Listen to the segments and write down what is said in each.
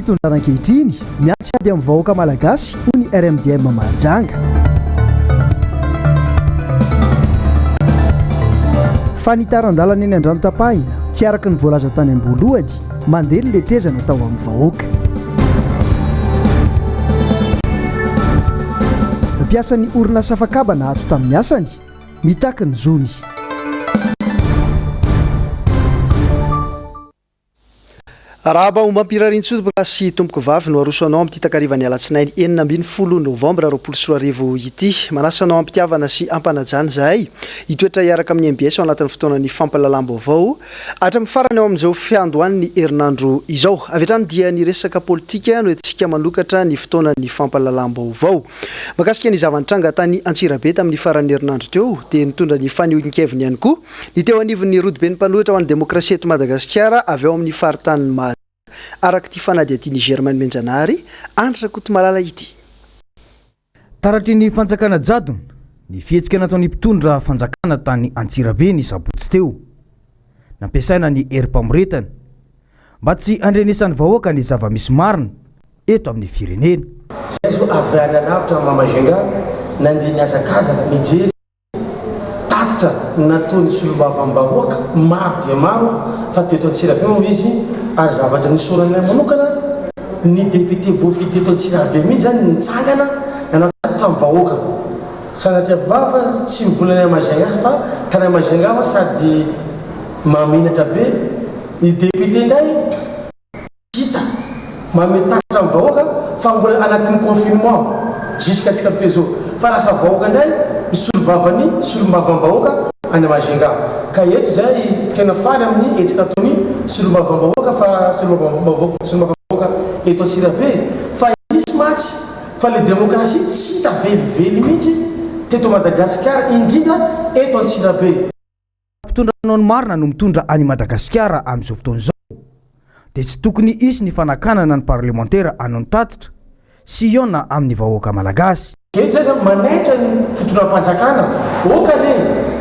Fitondrana ankehitriny, miantsy ady amin'ny vahoaka Malagasy, hoy ny RMDM Mahajanga. Fanitaran-dalana eny Andranotapahina, tsy araka ny voalaza tany am-boalohany, mandeha ny letrezana atao amin'ny vahoaka. Mpiasan'ny orinasa afakaba naato tamin'ny asany, mitaky ny zony. Arahaba ombam-pirariantsoa tompokolahy sy tompokovavy no aroso anao amin'ity takarivan'ny alatsinainy 16 novambra 2020 ity. Manasa anao am-pitiavana sy am-panajana izahay hitoetra hiaraka amin'ny mbs ao anatin'ny fotoanan'ny fampahalalam-baovao hatramin'ny farany ao amin'izao fiandohan'ny herinandro izao. Avy hatrany dia ny resaka politika no entintsika manokatra ny fotoanan'ny fampahalalam-baovao. Mahakasika ny zava-nitranga tany Antsirabe tamin'ny faran'ny herinandro teo dia nitondra ny fanehoan-keviny ihany koa Ny teo anivon'ny Rodoben'ny mpanohitra ho an'ny demokrasia eto Madagasikara avy ao amin'ny faritanin'i Mahajanga, araka ity fanadihadian'i Germain Menjanahary, Andry Rakotomalala ity. Taratry ny fanjakana jadona ny fihetsika nataon'ny mpitondra fanjakana tany Antsirabe ny sabotsy teo. Nampiasaina ny herim-pamoretana mba tsy handrenesan'ny vahoaka ny zava-misy marina eto amin'ny firenena. Zay zao avy any alavitra Mama Majunga nandeha nihazakazaka nijery. Tatitra nataon'ny solombavambahoaka maro dia maro fa teto Antsirabe moa izy ary zavatra nisoranay manokana ny député voafidy teto Antsirabe mihitsy izany nitsangana nanao tatitra amin'ny vahoaka. Sanatria vava tsy mivolana an'i Majunga fa tany Majunga aho sady mahamenatra be ny député indray. Hita, manome tatitra amin'ny vahoaka fa mbola anatin'ny confinement jusqu'à tsika miteny zao fa lasa vahoaka indray misolo vava ny solombavambahoaka any Majunga. Ka eto izay tena faly amin'ny hetsika ataon'ny solombavambahoaka fa solombavambahoaka eto Antsirabe fa indrisy mantsy fa le demokrasia tsy hita velively mihitsy teto Madagasikara indrindra eto Antsirabe. Mpitondra manao ny marina no mitondra an'i Madagasikara amin'izao fotoana izao dia tsy tokony hisy ny fanakanana ny parlemantera hanao ny tatitra sy hihaona amin'ny vahoaka malagasy. Eto zay zany manaitra ny fitondram-panjakana, ok re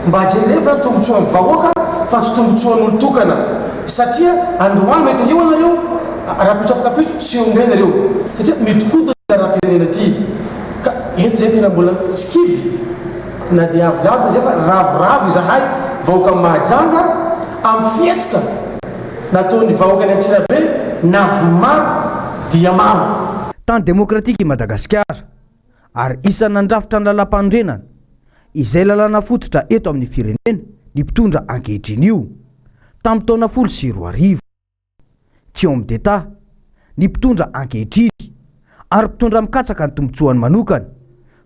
mba jereva ny tombotsoan'ny vahoaka fa tsy tombotsoan'olon-tokana satria androany mety eo ianareo rahampitso afak'ampitso tsy eo indray nareo satria mihodinkodina ity raharaham-pirenena ity ka eto zay tena mbola tsy kivy. Na dia avy lavitra izay fa ravoravo izahay vahoakan'i Mahajanga amin'ny fihetsika nataon'ny vahoakan'i Antsirabe navy maro dia maro. Tany demokratika i Madagasikara ary isan'ny nandrafitra ny lalàmpanorenana, izay lalàna fototra eto amin'ny firenena ny mpitondra ankehitriny io, tamin'ny taona 2010. Tsy homme d'Etat ny mpitondra ankehitriny ary mpitondra mikatsaka ny tombotsoany manokana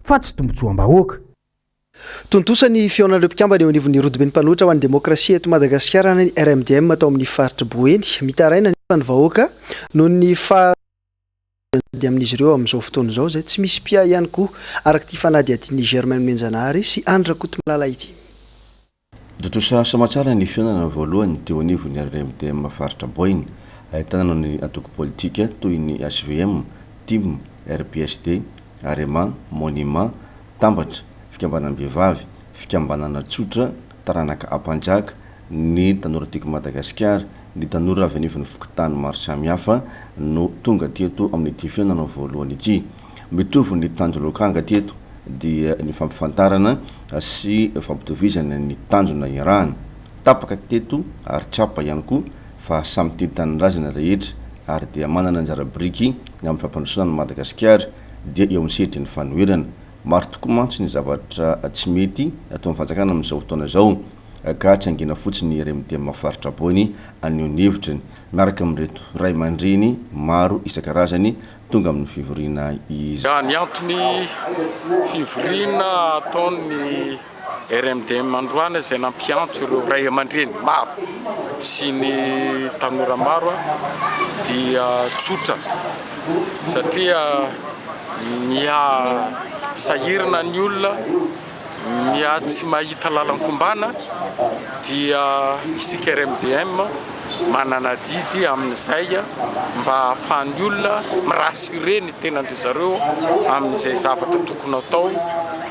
fa tsy tombotsoam-bahoaka. Tontosa ny fihaonan'ireo mpikambana eo anivon'ny Rodoben'ny mpanohitra ho an'ny demokrasia eto Madagasikara na ny RMDM tao amin'ny faritr'i Boeny. Mitaraina anefa ny vahoaka noho ny faha-mianjady amin'izy ireo amin'izao fotoana izao izay tsy misy mpiahy ihany koa, araka ity fanadihadian'i Germain Nomenjanahary sy Andry Rakotomalala ity. Tontosa soamatsara ny fihaonana voalohany teo anivon'ny RMDM faritra Boina. Ahitana ny antoko politika toy ny hvm, tim, RPSD, Arema, Monima, Tambatra, fikambanam-behivavy, fikambanana tsotra, taranaka Ampanjaka, ny Tanora Tiako Madagasikara, ny tanora avy anivon'ny fokontany maro samihafa no tonga teto amin'ity fihaonana voalohany ity. Mitovy ny tanjon-lokanga teto dia ny fampifantarana sy fampitovizana ny tanjona iarahana. Tapaka teto ary tsapa ihany koa fa samy tia tanindrazana rehetra ary dia manana anjara biriky amin'ny fampandrosoana an'i Madagasikara dia eo amin'ny sehatry ny fanoherana. Maro tokoa mantsy ny zavatra tsy mety ataon'ny fanjakana amin'izao fotoana izao ka tsy hangina fotsiny ny RMDM faritra Boeny haneho ny hevitriny miaraka amin'ireto ray aman-dreny maro isan-karazany tonga amin'ny fivoriana izy. Ny antony fivoriana ataon'ny RMDM androany izay nampiantso ireo ray aman-dreny maro sy ny tanora maro dia tsotra satria miha sahirana ny olona Miha tsy mahita lalan-kombana dia isika RMDM manana adidy amin'izay mba ahafahan'ny olona mi-rassurer ny tenan-dry zareo amin'izay zavatra tokony atao.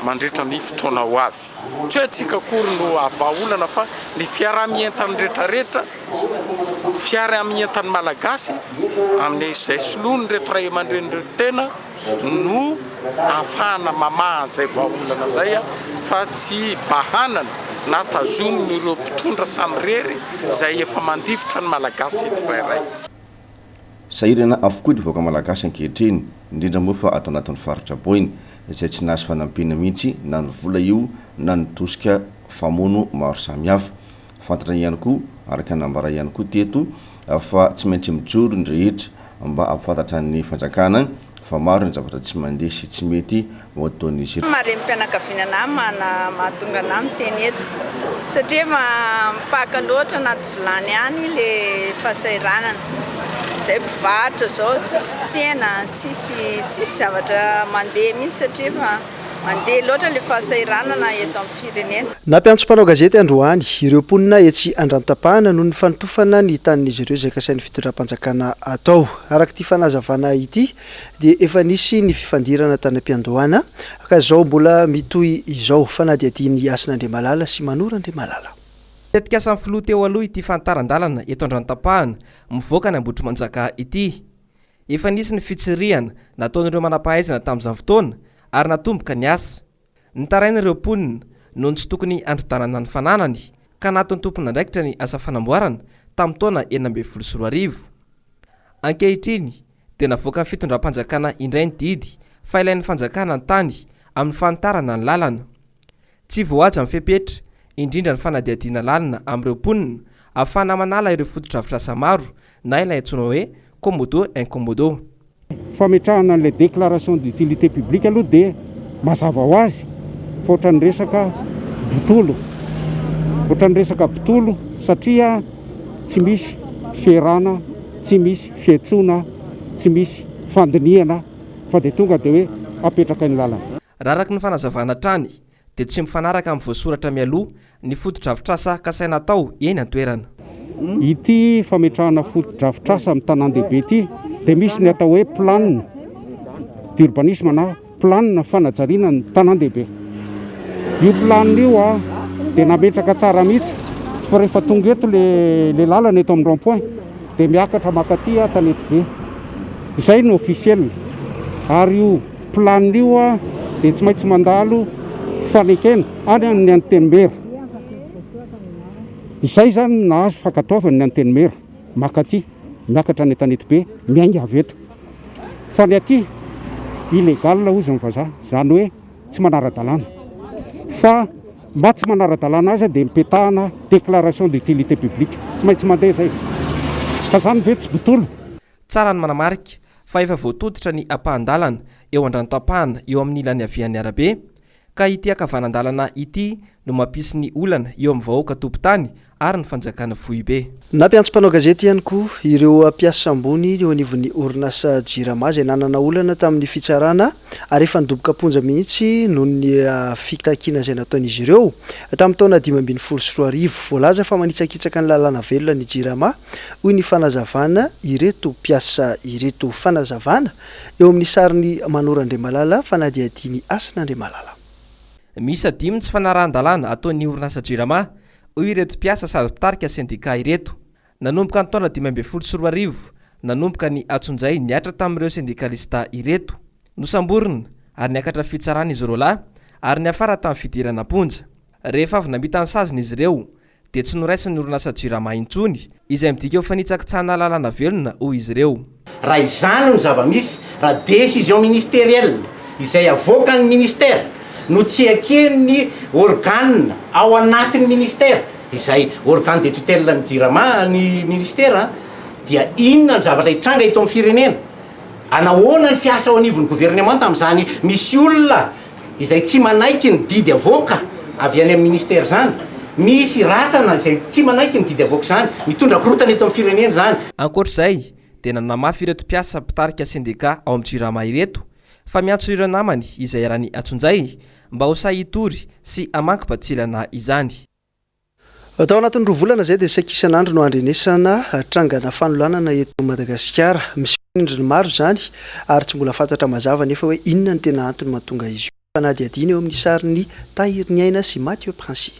mandritra ny fotoana ho avy. Tsy hoe antsika akory no hahavaha olana fa ny fiaraha-mientan'ny rehetrarehetra, fiaraha-mientan'ny Malagasy amin'izay soloan'ireto ray aman-dreny ireto tena no ahafahana mamaha an'izay vahaolana izay fa tsy bahanana na tazomin'ireo mpitondra samirery izay efa mandifotra ny Malagasy tsirairay. Sahirana avokoa ny vahoaka malagasy ankehitriny, indrindra moa fa ato anatin'ny faritra Boeny, izay tsy nahazo fanampiana mihitsy na ny vola io na ny tosika famono maro samihafa. Fantatra ihany koa, araka ny nambara ihany koa teto, fa tsy maintsy mijoro ny rehetra mba hampifantatra ny fanjakana fa maro ny zavatra tsy mandeha sy tsy mety ho ataon'izy ireo. Maha renim-pianakaviana anah mana mahatonga anah miteny eto satria efa mipaka loatra anaty vilany any le fahasahiranana, zay mpivarotra zao tsisy tsena, tsisy tsisy zavatra mandeha mihitsy satria efa Mandeha loatra ilay fahasahiranana eto amin'ny firenena. Nampiantso mpanao gazety androany ireo mponina etsy Andrantapahana noho ny fanotofana ny tanin'izy ireo izay kasain'ny fitondram-panjakana atao. Araka ity fanazavana ity dia efa nisy ny fifandirana tany am-piandohana ka izao mbola mitohy izao. Fanadihadian'i Hasina Andriamalala sy Manoro Andriamalala. Tetikasan'ny filoha teo aloha ity fanitaran-dalana eto Andrantapahana mivoaka any Ambohitrimanjaka ity. Efa nisy ny fitsirihana nataon'ireo manam-pahaizana tamin'izany fotoana ary natomboka ny asa. Nitaraina ireo mponina noho ny tsy tokony handrodanana ny fananany ka naaton'ny tompon'andraikitra ny asa fanamboarana tamin'ny taona 2016. Ankehitriny dia navoakan'ny fitondram-panjakana indray ny didy fa ilain'ny fanjakana ny tany amin'ny fanitarana ny lalana. Tsy voahaja ny fepetra, indrindra ny fanadihadiana lalina amin'ireo mponina, ahafahana manala ireo fotodrafitrasa maro na ilay antsoina hoe Komodo incommodo. Fametrahana an'ilay déclaration d'utilité publique aloha dia mazava ho azy fa ohatran'ny resaka botolo, ohatran'ny resaka botolo satria tsy misy fierana, tsy misy fiantsoana, tsy misy fandinihana fa dia tonga dia hoe apetraka ny lalana. Raha araka ny fanazavana hatrany dia tsy mifanaraka amin'ny voasoratra mialoha ny fotodrafitrasa kasaina atao eny an-toerana. Ity fametrahana fotodrafitrasa amin'ny tanàn-dehibe ity dia misy ny atao hoe plan d'urbanisme na plan fanajariana ny tanàn-dehibe. Io plan io dia nametraka tsara mihitsy fa rehefa tonga eto le lalana eto amin'ny rond point dia miakatra mankaty Antanetibe. Izay no officiel ary io Planina io dia tsy maintsy mandalo fanekena any amin'ny Antenimiera. Izay izany no nahazo fankatoavana ny Antenimiera, makaty, miakatra any Antanetibe, miainga avy eto. Fa ny aty, illégal hozy ny vazaha, izany hoe tsy manara-dalàna. Fa mba tsy manara-dalàna azy dia mipetahana déclaration d'utilité publique, tsy maintsy mandeha izay. Ka izany ve tsy botolo? Tsara ny manamarika fa efa voatototra ny ampahan-dalana eo Andranotampahana eo amin'ny ilany havian'ny arabe, ka ity ankavanan-dalana ity no mampisy ny olana eo amin'ny vahoaka tompon-tany ary ny fanjakana foibe. Nampiantso mpanao gazety ihany koa ireo mpiasa ambony eo anivon'ny orinasa Jirama izay nanana olana tamin'ny fitsarana ary efa nidoboka am-ponja mihitsy noho ny fitakiana izay nataon'izy ireo tamin'ny taona 2015. Voalaza fa manitsakitsaka ny lalàna velona ny Jirama hoy ny fanazavana ireto mpiasa ireto. Fanazavana eo amin'ny sarin'i Manoro Andriamalala, fanadihadian'i Hasina Andriamalala. Miisa dimy ny tsy fanarahan-dalàna ataon'ny orinasa Jirama, hoy ireto mpiasa sady mpitarika sendikà ireto. Nanomboka ny taona 2015, nanomboka ny antsonjay nihatra tamin'ireo sendikalista ireto. Nosamborina ary niakatra fitsarana izy roalahy ary niafara tamin'ny fidirana am-ponja. Rehefa avy namita ny saziny izy ireo dia tsy noraisin'ny orinasa Jirama intsony, izay midika ho fanitsakitsahana lalàna velona, hoy izy ireo. Raha izany no zava-misy, raha décision ministérielle izay avoakan'ny ministère no tsy eken'ny organe ao anatin'ny ministère, izay organe de tutelle ny Jirama ny ministère, dia inona ny zavatra hitranga eto amin'ny firenena? Anahoana ny fiasa ao anivon'ny governemanta amin'izany misy olona izay tsy manaiky ny didy avoaka avy any amin'ny ministère izany, misy ratsana izay tsy manaiky ny didy avoaka izany, mitondra korontana eto amin'ny firenena izany. Ankoatra izay dia nanamafy ireto mpiasa mpitarika sendikà ao amin'ny Jirama ireto fa miantso ireo namany izay iharan'ny antsonjay mba ho sahy hitory sy hamaky batsilana izany. Tao anatin'ny roa volana izay dia saika isan'andro no andrenesana trangana fanolanana eto Madagasikara. Miseho an'endriny maro izany ary tsy mbola fantatra mazava anefa hoe inona no tena antony mahatonga izy io. Fanadihadiana eo amin'ny sarin'i Tahiriniaina sy Mathieu Princi.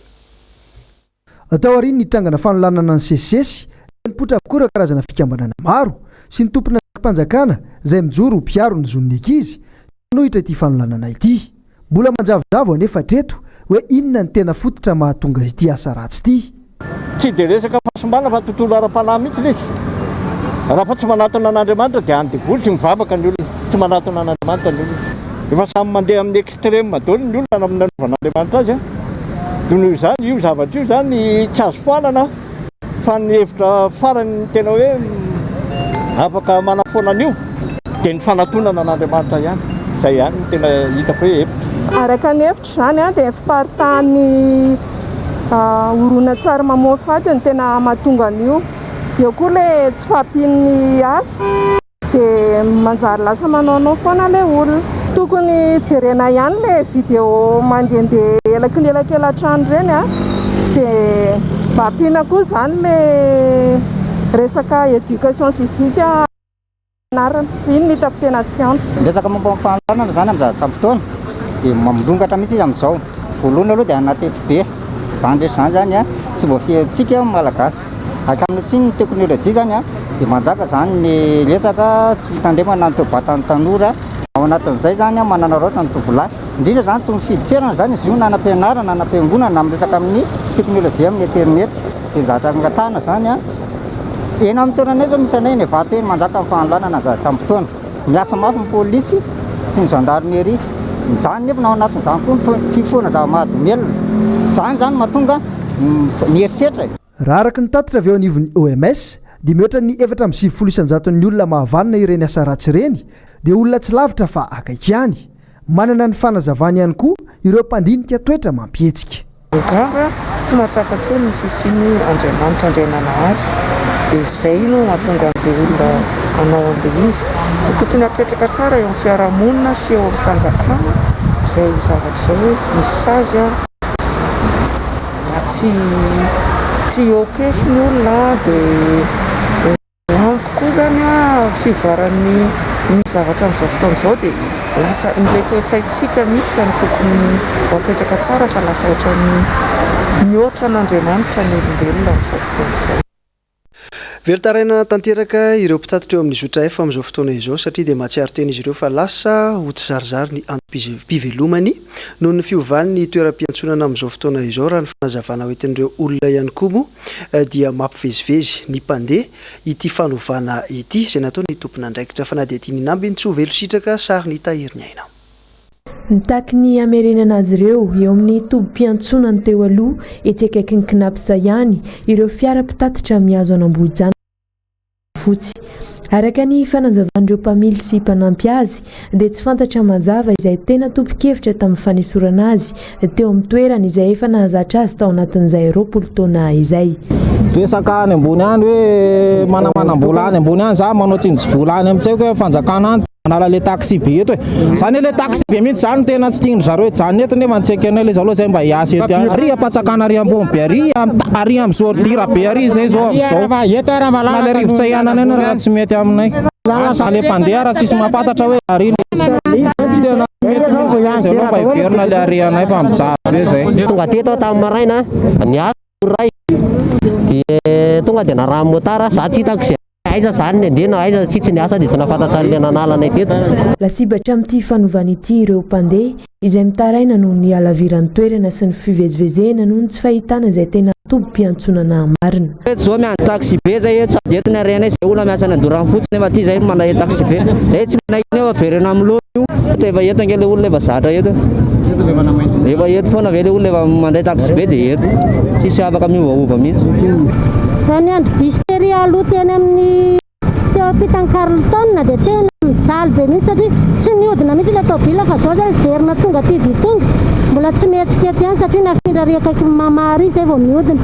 Taorian'ny nitrangana fanolanana nisesisesy dia nipoitra avokoa ireo karazana fikambanana maro sy ny tompon'andraiki-panjakana izay mijoro ho mpiaro ny zon'ny ankizy sy manohitra ity fanolanana ity. Mbola manjavozavo anefa hatreto hoe inona ny tena fototra mahatonga ity asa ratsy ity. Tsy dia resaka fahasimbana fa tontolo ara-panahy mihitsy ilay izy. Raha fa tsy manatona an'Andriamanitra dia any devoly, tsy mivavaka ny olona, tsy manatona an'Andriamanitra ny olona. Efa samy mandeha amin'ny extrême daholo ny olona amin'ny nanaovan'Andriamanitra azy. Dia noho izany io zavatra io izany tsy azo foanana. Fa ny hevitra farany tena hoe afaka manafoana an'io dia ny fanatonana an'Andriamanitra ihany. Izay ihany no tena hitako hoe hevitra. Araka ny hevitro izany dia ny fiparitahan'ny horonantsary mamoafady no tena mahatonga an'io. Eo koa ilay tsy fahampian'ny asa. Dia manjary lasa manaonao foana ilay olona. Tokony jerena ihany ilay vidéo mandehandeha elaky ny elakelan-trano ireny a. Dia mba ampiana koa izany ilay resaka éducation civique anarana. Iny no hitako tena tsy ampy. Ny resaka momba ny fanolanana izany amin'ny zavatra ampy-taona dia mirongatra mihitsy izy amin'izao. Voalohany aloha dia anaty efibe. Izany rehetra izany izany tsy voafehintsika Malagasy. Hatramin'ny tsiny ny teknolojia izany dia manjaka izany ny resaka tsy fitandremana ny toe-batan'ny tanora. Ao anatin'izay izany mananaraotra ny tovolahy. Indrindra izany tsy mifidy toerana izany izy io na any am-pianarana na any am-piangonana na amin'ny resaka amin'ny teknolojia amin'ny internet. Dia zavatra angatahana izany eny amin'ny toerana aiza misy anay eny Ivato eny manjaka ny fanolanana sady tsy ampy taona. Miasa mafy ny polisy sy ny gendarmerie. Mijanona nefa na ao anatin'izany koa ny fifohana zava-mahadomelina. Izany izany no mahatonga ny herisetra e. Raha araka ny tatitra avy eo anivon'ny OMS dia mihoatra ny 94 isan-jaton'ny olona mahavanona ireny asa ratsy ireny dia olona tsy lavitra fa akaiky ihany. Manana ny fanazavany ihany koa ireo mpandinika toetra mampihetsika. Angamba tsy mahatsapa intsony ny fisian'i Andriamanitra Andriananahary dia izay no mahatonga an'ilay olona hanao an'ilay izy. Tokony hapetraka tsara eo amin'ny fiarahamonina sy eo amin'ny fanjakana izay zavatra izay hoe misy sazy mba tsy tsy hihoa-pefy ny olona dia Amiko koa izany an, fivoaran'ny ny zavatra amin'izao fotoana izao dia lasa ilay toe-tsaintsika mihitsy no tokony ho apetraka tsara fa lasa ohatran'ny mihoatra an'Andriamanitra ny olombelona amin'izao fotoana izao. Velon-taraina tanteraka ireo mpitatitra eo amin'ny zotra F amin'izao fotoana izao satria dia mahatsiaro tena izy ireo fa lasa ho tsizarizary ny antom-pivelomany noho ny fiovan'ny toeram-piantsonana amin'izao fotoana izao raha ny fanazavana hoentin'ireo olona ihany koa moa dia mampivezivezy ny mpandeha ity fanovana ity, izay nataon'ny tompon'andraikitra fanadihadiana Inambinintsoa Velositraka sary Nitahiriniaina. Mitaky ny hamerenana azy ireo eo amin'ny tobim-piantsonany teo aloha etsy akaikin'ny Cnaps ihany ireo fiara mpitatitra mihazo an'Ambohijanaka. Fotsy. Araka ny fanazavan'ireo mpamily sy mpanampy azy dia tsy fantatra mazava izay tena tompon-kevitra tamin'ny fanesorana azy teo amin'ny toerany izay efa nahazatra azy tao anatin'izay 20 taona izay. Resaka any ambony any hoe manamanam-bola any ambony any za manao tsinjo vola any amin'ny tsy haiko hoe fanjakana any. Manala le taxi be eto e. Zany le taxi be mihitsy zany no tena tsy tian-dry zareo hijanona eto nefa tsy ekenay le zaloha zay mba hiasa eto ihany. Ary ampatsakana ary ambony be ary ary amin'ny ordure be ary zay zao amin'izao. Na le rivotra iainana eny raha tsy mety aminay. Na le mpandeha raha tsisy mahafantatra hoe ary le izy. Tena mety mihitsy le izy aloha mba hiverina le arianay fa mijaly be zay. Tonga teto aho tamin'ny maraina, niasa ora iray dia tonga dia narahan'ny motard, za tsy hitako izay. Aiza zany ny andeha na aiza satria tsy niasa dia tsy nahafantatra an'ilay nanala anay teto. Lasibatra amin'ity fanovana ity ireo mpandeha izay mitaraina noho ny halaviran'ny toerana sy ny fivezivezena noho ny tsy fahitana izay tena tobim-piantsonana marina. Eto zao miandry taxi-be zay eto sady eto ny harenay zay olona miasa any Andoranfotsy nefa aty zay mandray taxi-be zay tsy manaiky an'io fa avereno amin'ny laoniny io. Eto efa eto ange le olona efa zatra eto e. Efa eto foana ve le olona efa mandray taxi be dia eto. Tsisy afaka miovaova mihitsy. Raha niandry bus tery aloha teny amin'ny teo ampitan'i Carlton dia tena mijaly be mihitsy satria tsy nihodina mihitsy ilay tôbila fa zao zay miverina tonga aty Ditongotra mbola tsy mihetsika eto ihany satria nafindra ary akaikin'i Mama ary izay vao mihodina.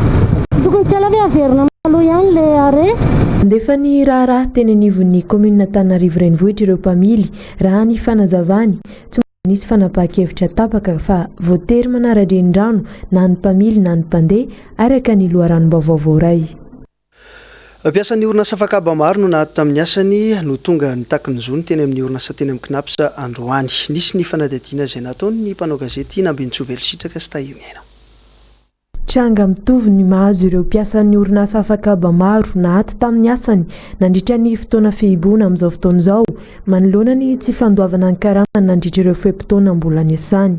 Tokony tsy ela ve averina amin'ny taloha ihany ilay arrêt? Nandefa ny raharaha teny anivon'ny kaominina Antananarivo Renivohitra ireo mpamily Raha ny fanazavany, tsy mbola nisy fanapahan-kevitra tapaka fa voatery manara-drenirano na ny mpamily na ny mpandeha, araka ny loharanom-baovao voaray. Mpiasan'ny orinasa Fakaba maro no naato tamin'ny asany no tonga nitaky ny zony teny amin'ny orinasa teny amin'ny Cnaps androany. Nisy ny fanadihadiana izay nataon'ny mpanao gazety Nambinintsoa Velositraka sy Tahiriniaina. Tranga mitovy ny mahazo ireo mpiasan'ny orinasa afakaba maro naato tamin'ny asany nandritra ny fotoana fihibohana amin'izao fotoana izao manoloana ny tsy fandoavana ny karamany nandritra ireo fe-potoana mbola niasany.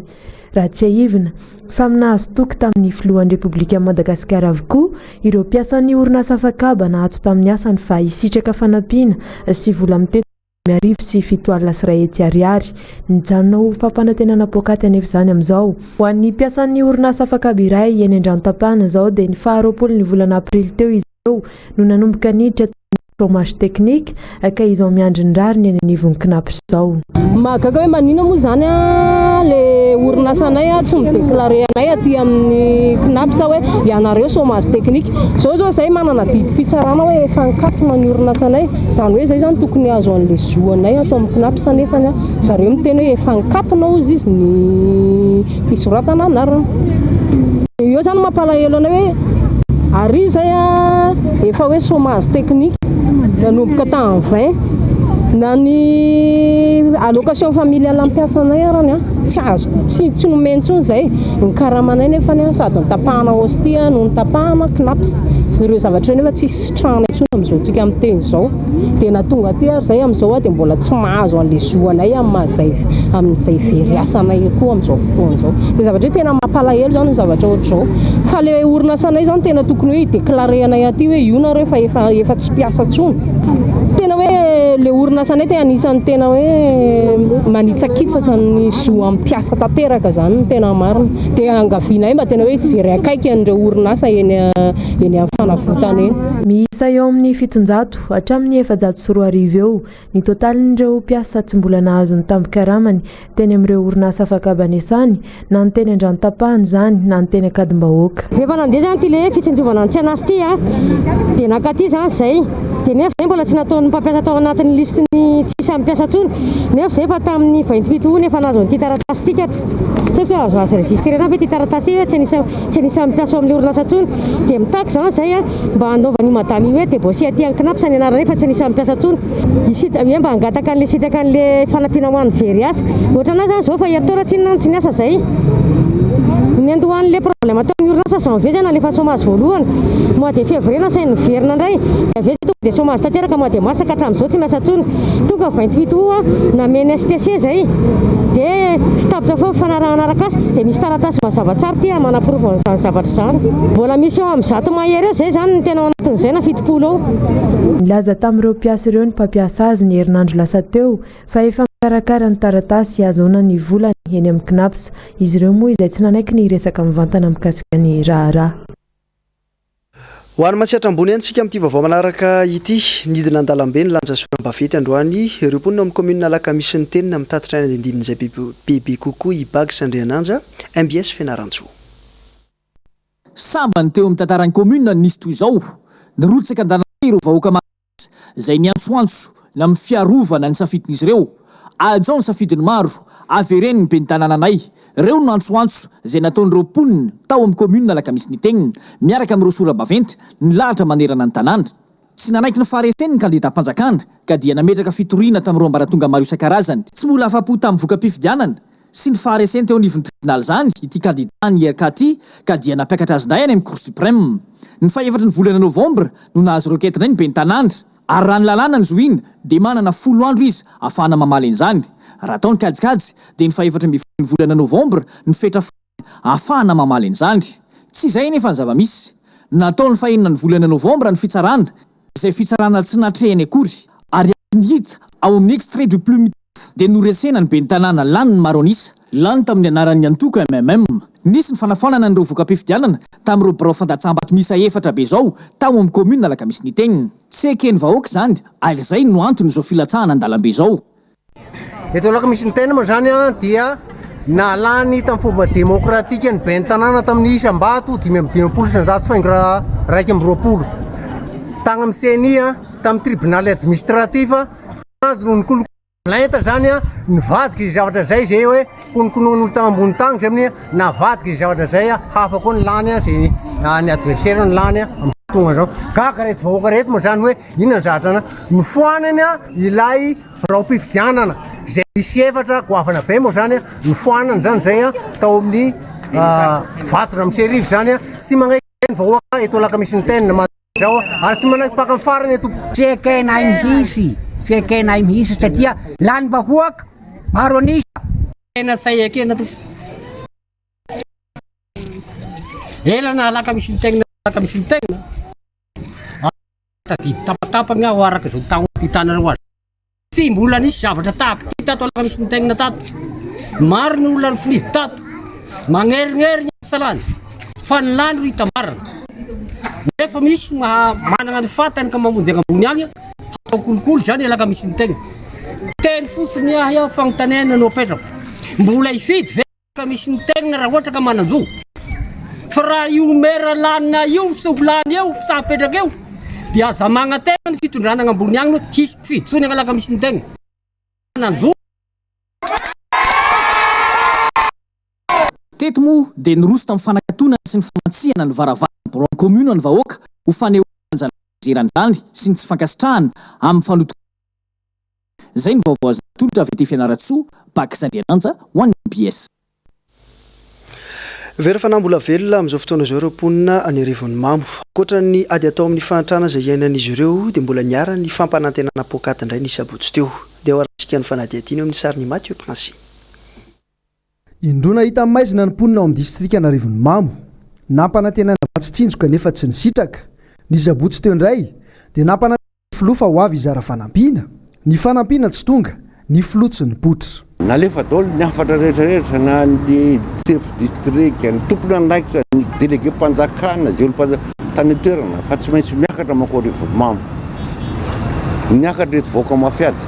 Raha tsiahivina, samy nahazo toky tamin'ny filohan'ny Repoblikan'i Madagasikara avokoa ireo mpiasan'ny orinasa afakaba naato tamin'ny asany fa hisitraka fanampiana sy vola mitentina 7500 ariary. Nijanona ho fampanantenana poakaty anefa izany amin'izao. Ho an'ny mpiasan'ny orinasa afakaba iray eny Andranotapahana izao dia ny faha 20 ny volana aprily teo izy ireo no nanomboka niditra tamin'ny chômage technique ka izao miandry ny rariny eny anivon'ny Cnaps izao. Mahagaga hoe maninona moa izany le orinasanay tsy mi-declarer anay aty amin'ny Cnaps hoe ianareo chômage technique. Izao izao izahay manana didim-pitsarana hoe efa nikatona ny orinasanay, izany hoe izay izany tokony hahazo an'ilay zo anay ato amin'ny Cnaps nefany zareo miteny hoe efa nikatona hozy izy ny fisoratana anarana. Dia eo izany mampalahelo anay hoe ary izay efa hoe chômage technique nanomboka tamin'ny 20 na ny allocation familiale ampiasanay arany tsy azo tsy tsy nomeny intsony izay ny karamanay nefany sady notapahana ostie no notapahana Cnaps ireo zavatra ireo nefa tsy sitrahana intsony amin'izao tsika miteny izao. Dia na tonga aty ary izay amin'izao dia mbola tsy mahazo an'ilay zo anay amin'ny maha izay amin'izay very asa anay koa amin'izao fotoana izao. Dia zavatra hoe tena mampalahelo izany ny zavatra ohatr'izao. Fa ilay orinasanay izany tena tokony hoe hi-déclarer anay aty hoe io nareo fa efa efa tsy mpiasa intsony. Tena hoe ilay orinasanay tena anisan'ny tena hoe manitsakitsaka ny zo amin'ny mpiasa tanteraka izany no tena marina. Dia angavianay mba tena hoe hijery akaiky an'ireo orinasa eny eny amin'ny fanavotana eny. Miisa eo amin'ny 700 hatramin'ny 2400 eo ny totalin'ireo mpiasa tsy mbola nahazo ny tambin-karamany teny amin'ireo orinasa afak'habanesany na ny teny Andranotapahana izany na ny teny Ankadimbahoaka. Rehefa nandeha izany ity le fitsinjovana ny tsena ity a, dia nakaty izany izay, dia nefa izay mbola tsy nataon'ny mpampiasa tao anatin'ny lisitry ny tsy isan'ny mpiasa intsony, nefa izay efa tamin'ny 28 août efa nahazo an'ity taratasy ity ka tsy haiko hoe azo azo enregistrena ve ity taratasy ity hoe tsy anisan'ny tsy anisan'ny mpiasa ao amin'ilay orinasa intsony, dia mitaky izany izay a, mba hanaovan'io madame io hoe débauché aty amin'ny Cnaps ny anaranay fa tsy anisan'ny mpiasa intsony, hisita hoe mba hangataka an'ilay sitraka an'ilay fanampiana ho an'ny very asa, ohatran'ahy izany izao fa herintaona tsinona no tsy niasa izay, niandohan'ilay problème tao amin'ny orinasa janvier izay nalefa chômage voalohany, mois de février nasainy niverina indray, dia avy eo izay tonga dia chômage tanteraka mois de mars ka hatramin'izao tsy miasa intsony, tonga 28 août nameno STC izay dia tapitra foana ny fifanarahana arak'asa dia misy taratasy mazava tsara ity manaporofo an'izany zavatra izany. Mbola misy eo amin'ny 100 mahery eo izay izany ny tena ao anatin'izay na 70 eo. Nilaza tamin'ireo mpiasa ireo ny mpampiasa azy ny herinandro lasa teo fa efa mikarakara ny taratasy hahazoana ny volany eny amin'ny Cnaps. Izy ireo moa izay tsy nanaiky ny hiresaka mivantana mikasika ny raharaha. Ho an'i Matsiatra Ambony ihany isika amin'ity vaovao manaraka ity. Nidina an-dalambe nilanja soram-baventy androany ireo mponina ao amin'ny kaominina Alakamisy Nitenina mitatitra ny andindinin'izay bebe kokoa i Bags Andriananja, mbs Fianarantsoa. Sambany teo amin'ny tantaran'ny kaominina no nisy toy izao. Nirotsaka an-dalambe ireo vahoaka malagasy izay niantsoantso ny amin'ny fiarovana ny safidin'izy ireo. Hajao ny safidin'ny maro, avereno ny ben'ny tanànanay. Ireo no antsoantso izay nataon'ireo mponina tao amin'ny kaominina Alakamisy Nitenina miaraka amin'ireo sora-baventy nilahatra manerana ny tanàna. Tsy nanaiky ny fahareseny ny kandidam-panjakana ka dia nametraka fitoriana tamin'ireo ambaratonga maro isan-karazany. Tsy mbola afa-po tamin'ny voka-pifidianana sy ny fahareseny teo anivon'ny tribonaly izany ity kandidà ny IRK ity ka dia nampiakatra azy indray any amin'ny Cour Suprême. Ny fahefatry ny volana novambra no nahazo requête indray ny ben'ny tanàna ary raha ny lalàna no zohiana dia manana folo andro izy ahafahana mamaly an'izany. Raha atao ny kajikajy dia ny fahefatra ambin'ny folo ny volana novambra no fetra ahafahana mamaly an'izany. Tsy izay anefa ny zava-misy. Natao ny fahenina ny volana novambra ny fitsarana, izay fitsarana tsy natrehiny akory, ary araka ny hita ao amin'ny extrait du plumitif dia noresena ny ben'ny tanàna lany ny maro an'isa, lany tamin'ny anaran'ny antoko mmm. Nisy ny fanafoanana an'ireo voka-pifidianana tamin'ireo birao fandatsaham-bato miisa efatra be izao tao amin'ny kaominina Alakamisy Nitenina. Tsy eken'ny vahoaka izany ary izay no anton'izao filatsahana an-dalambe izao. Eto Alakamisy Niteny moa izany dia nalany tamin'ny fomba demokratika ny ben'ny tanàna tamin'ny isam-bato 155 faingo 21. Tany amin'ny CENI, tamin'ny tribunal administratif, azo no nikolokolo plainte izany, nivadika izay zavatra izay izay hoe konokonoin'olo tany ambony tany izay amin'ny navadika izay zavatra izay, hafa koa ny lany, izay ny adversaire no lany. mahatonga an'izao. Gaga ireto vahoaka ireto moa izany hoe inona ny zavatra na nofoanany ilay biraom-pifidianana izay misy efatra goavana be moa izany nofoanany izany izay tao amin'ny vato Ramoserivo izany. Tsy manaiky ny vahoaka eto Alakamisy-Niteny izao ary tsy manaiky mpaka amin'ny farany eto. Tsy ekenay mihitsy, tsy ekenay mihitsy satria lanim-bahoaka maro an'isa. Tena tsy ekena tompoko. Ela na alakamisy ny alakamisy ny tegna. Tadidy tapatapany aho araka izao taona hitanareo azy. Tsy mbola nisy zavatra tahaka ity tato alakamisy ny tegna tato. Maro ny olona nifinidy tato. Magnerignерigny salany fa ny lany ro hitambarana. Nefa misy maha manana ny fatany ka mamonjy agny ambony agny hatao kolikoly zany alakamisy ny tegna. Teny fotsiny ahy aho fagnontaniana no apetrako. Mbola hifidy ve? Ka misy ny tegna raha ohatra ka manan-jo. Fa raha io maire lanina io sy ho lany eo sa apetraka eo dia aza magnantena ny fitondrana agny ambony agny hoe hisy mpifidy tsony agny alakamisy ny tegna. Manan-jo. Teto moa dia niroso tamin'ny fanakatonana sy ny famantsihana ny varavaran'ny biraon'ny commune ny vahoaka ho fanehoana izany hatezerana izany sy ny tsy fankasitrahana amin'ny fanodinkodinana Izay ny vaovao azo natolotra avy aty Fianarantsoa, Bac Andriananja, ho an'ny mbs. Very fanahy mbola velona amin'izao fotoana izao ireo mponina any Arivonimamo. Ankoatra ny ady atao amin'ny fahantrana izay iainan'izy ireo dia mbola niharan'ny fampanantenana poakaty indray ny sabotsy teo. Dia ho arahantsika ny fanadihadiana eo amin'ny sarin'i Mathieu Princi. Indroa nahita maizina ny mponina ao amin'ny distrikan'Arivonimamo. Nampanantenaina vatsy tsinjo kanefa tsy nisitraka. Ny sabotsy teo indray dia nampanantenaina ny filoha fa ho avy hizara fanampiana. Ny fanampiana tsy tonga, ny filoha tsy nipoitra. Nalefa daholo ny hafatra rehetra rehetra na ny sefo distrika, ny tompon'andraikitra, ny delegem-panjakana, izay olom-panjakana tany an-toerana fa tsy maintsy miakatra mankao Arivonimamo. Niakatra ireto vahoaka mafy ady.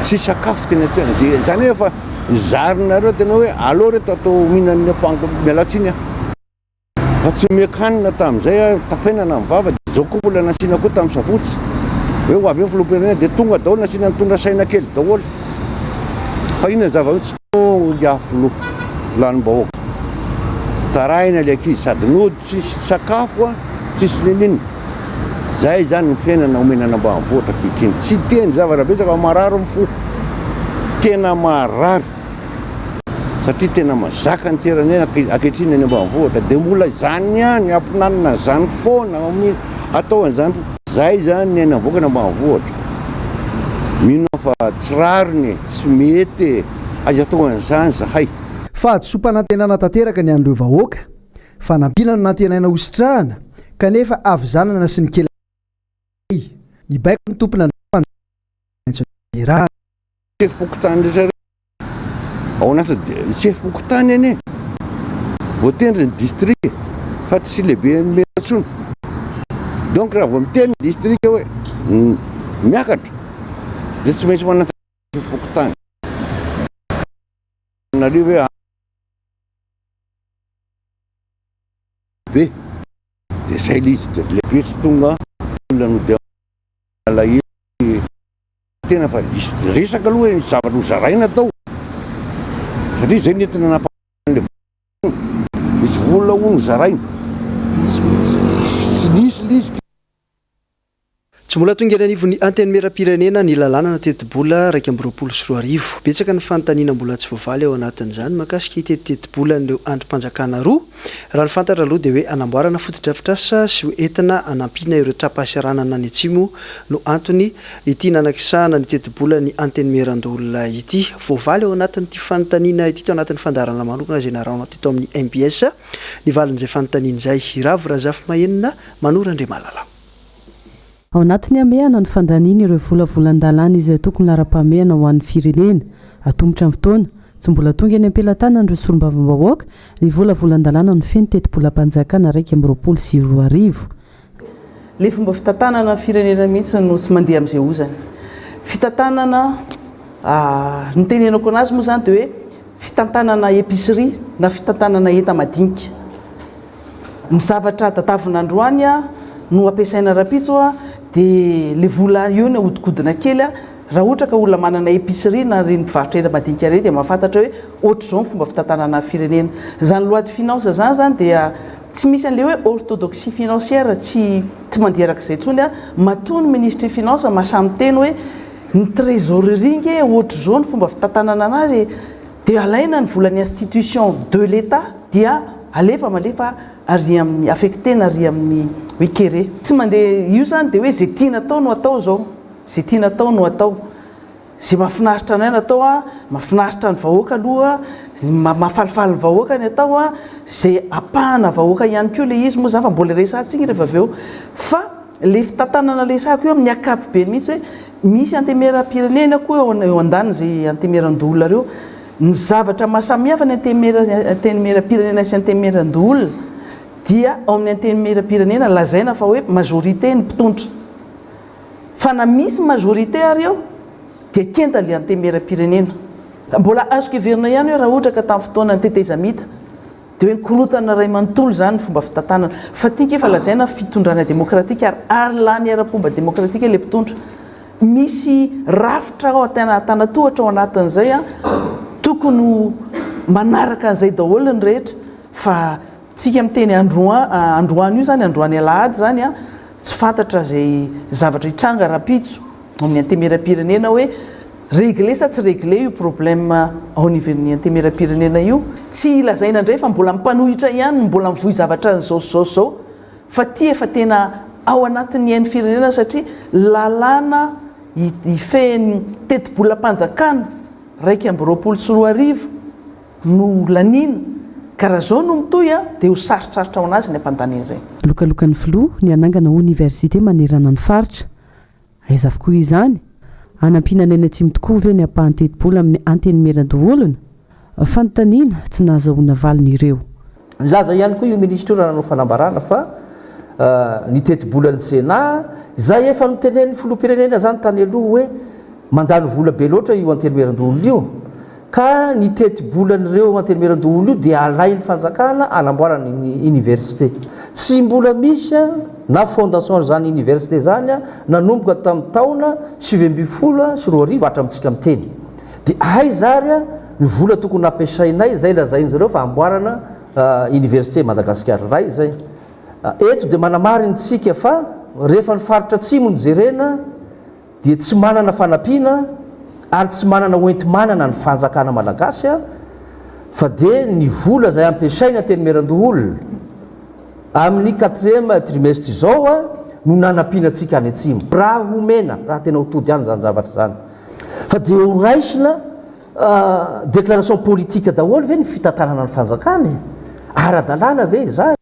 Tsy sakafo teny an-toerana. Izay izany hoe efa zarinareo tena hoe aleo reto atao mihinan'ny ampango, miala tsiny aho. Fa tsy omen-kanina tamin'izay aho, tapenana ny vava, dia izao koa mbola nasiana koa tamin'ny sabotsy, hoe ho avy eo ny filoham-pirenena, dia tonga daholo, nasiana nitondra saina kely daholo. Fa inona ny zava-misy? Tsy tonga ingahy filoha, lanim-bahoaka. Taraina ilay ankizy, sady nody tsisy sakafo, tsisy n'inon'inona. Izay izany ny fiainana omena an'ambanivohitra ankehitriny. Tsy hiteny zavatra betsaka fa marary ny fo. Tena marary. Satria tena mazaka ny tsiraniaina ankehitriny any ambanivohitra. Dia mbola izany ihany, ampinanina an'izany foana, atao an'izany foana. Izay izany ny aina avoaka any ambanivohitra. Mino aho fa tsy rariny e, tsy mety e. Aiza atao an'izany izahay. Fahadisoam-panantenana tanteraka ny an'ireo vahoaka. Fanampiana no nantenaina hositrahana kanefa havizanana sy ny kely Nibaiko ny tompon'andraikitra tsy maintsy Sefom-pokontany rehetra rehetra ao anatin'ny sefom-pokontany anie voatendry ny distrika fa tsy lehiben'ny maire intsony. Donc raha vao miteny ny distrika hoe miakatra dia tsy maintsy manantena sefom-pokontany. Nareo hoe be dia zay le izy dia lehibe tsy tonga olona no dia alahelo tena fa diso resaka aloha hoe ny zavatra ho zaraina tao satria zay nentina nampahana le misy vola hono zaraina tsy nisy le izy. Tsy mbola tonga eny anivon'ny Antenimierampirenena ny lalàna na tetibola 2021. Betsaka ny fanontaniana mbola tsy voavaly ao anatin'izany mahakasika ity tetibolan'ireo andrim-panjakana roa. Raha ny fantatra aloha dia hoe hanamboarana fotodrafitrasa sy ho entina hanampiana ireo tra-pahasahiranana any atsimo no antony ity nanakisahana ny tetibolan'ny Antenimierandoholona ity. Voavaly ao anatin'ity fanontaniana ity tao anatin'ny fandaharana manokana izay narahinao teto amin'ny mbs ny valin'izay fanontaniana izay. Ravo Razafimahenina, Manoro Andriamalala. Ao anatin'ny hamehana ny fandaniana ireo volavolan-dalàna izay tokony laharam-pahamehana ho an'ny firenena. Atomotra ny fotoana, tsy mbola tonga eny am-pelatanan'ireo solombavambahoaka ny volavolan-dalàna mifehy ny tetibolam-panjakana 2021. Ilay fomba fitantanana ny firenena mihitsy no tsy mandeha amin'izay ozany. Fitantanana, ny tenenako anazy moa izany dia hoe fitantanana épicerie na fitantanana enta-madinika. Ny zavatra tadavina androany no ampiasaina rahampitso dia le vola eo ny ahodikodina kely raha ohatra ka olona manana épicerie na ireny mpivarotra hena madinika ireny dia mahafantatra hoe ohatr'izao ny fomba fitantanana ny firenena. Izany loi de finance izany izany dia. Tsy misy an'ilay hoe orthodoxie financière tsy tsy mandeha araka izay intsony matoa ny minisitry ny finance mahasahy miteny hoe ny trésorerie nge ohatr'izao ny fomba fitantanana anazy e! Dia alaina ny volan'ny institution de l'Etat dia alefa malefa ary amin'ny affecter-na ary amin'ny hoe kere. Tsy mandeha io izany dia hoe izay tiana atao no atao izao, izay tiana atao no atao. Izay mahafinaritra anay no atao an, mahafinaritra ny vahoaka aloha, mahafalifaly ny vahoaka ny atao an, izay ampahana vahoaka ihany koa ilay izy moa izany fa mbola resahantsika rehefa avy eo. Fa ilay fitantanana resahako io amin'ny ankapobeny mihitsy hoe misy antemieram-pirenena koa eo eo andanin'izay antemieran-doholona ireo. Ny zavatra mahasamihafa ny antemera antenimieram-pirenena sy antemieran-doholona dia ao amin'ny antenimieram-pirenena lazaina fa hoe majorité ny mpitondra. Fa na misy majorité ary eo dia kenda le antemieram-pirenena. Mbola azoko heverina ihany hoe raha ohatra ka tamin'ny fotoanan'ny tetezamita dia hoe nikorontana iray manontolo izany ny fomba fitantanana. Fa ity ange efa lazaina fitondrana demokratika ary ary lany ara-pomba demokratika ilay mpitondra. Misy rafitra ao antanatohatra ao anatin'izay an, tokony ho manaraka an'izay daholo ny rehetra fa tsika miteny androan androany io izany, androany alahady izany an, tsy fantatra izay zavatra hitranga rahampitso ao amin'ny antemieram-pirenena hoe Réglé sa tsy réglé io problème ao aniven'ny antemieram-pirenena io? Tsy lazaina indray fa mbola mpanohitra ihany no mbola mivoy zavatra an'izao sy izao sy izao fa ity efa tena ao anatin'ny ain'ny firenena satria lalàna hifehy tetibolam-panjakana 2021 no laniana ka raha izao no mitohy dia ho sarotsarotra ho an'azy ny hampandany an'izay. Lokalokan'ny filoha ny hanangana oniversite manerana ny faritra. Aiza avokoa izany? Hanampiana ny any atsimo tokoa ve ny ampahan-tetibola amin'ny Antenimierandoholona? Fanontaniana tsy nahazahoana valiny ireo. Nilaza ihany koa io minisitra io raha nanao fanambarana fa ny tetibolan'ny Sénat, izay efa notenenin'ny filoham-pirenena izany tany aloha hoe mandany vola be loatra io Antenimierandoholona io, Ka ny tetibolan'ireo antenimierandoholona io dia alain'ny fanjakana anamboarana ny université. Tsy mbola misy na fondation izany université izany nanomboka tamin'ny taona 2019 hatramintsika miteny. Dia aiza ary ny vola tokony nampiasainay izay lazain'izareo fa amboarana université Madagasikara iray izay. Eto dia manamarina isika fa rehefa ny faritra atsimo no jerena, dia tsy manana fanampiana ary tsy manana hoenti-manana ny fanjakana malagasy fa dia ny vola izay ampiasaina teny Merandoholona amin'ny quatrième trimestre izao no nanampiana antsika any atsimo. Raha homena, raha tena ho tody any izany zavatra izany fa dia ho raisina déclaration politique daholo ve ny fitantanana ny fanjakana e? Ara-dalàna ve izany?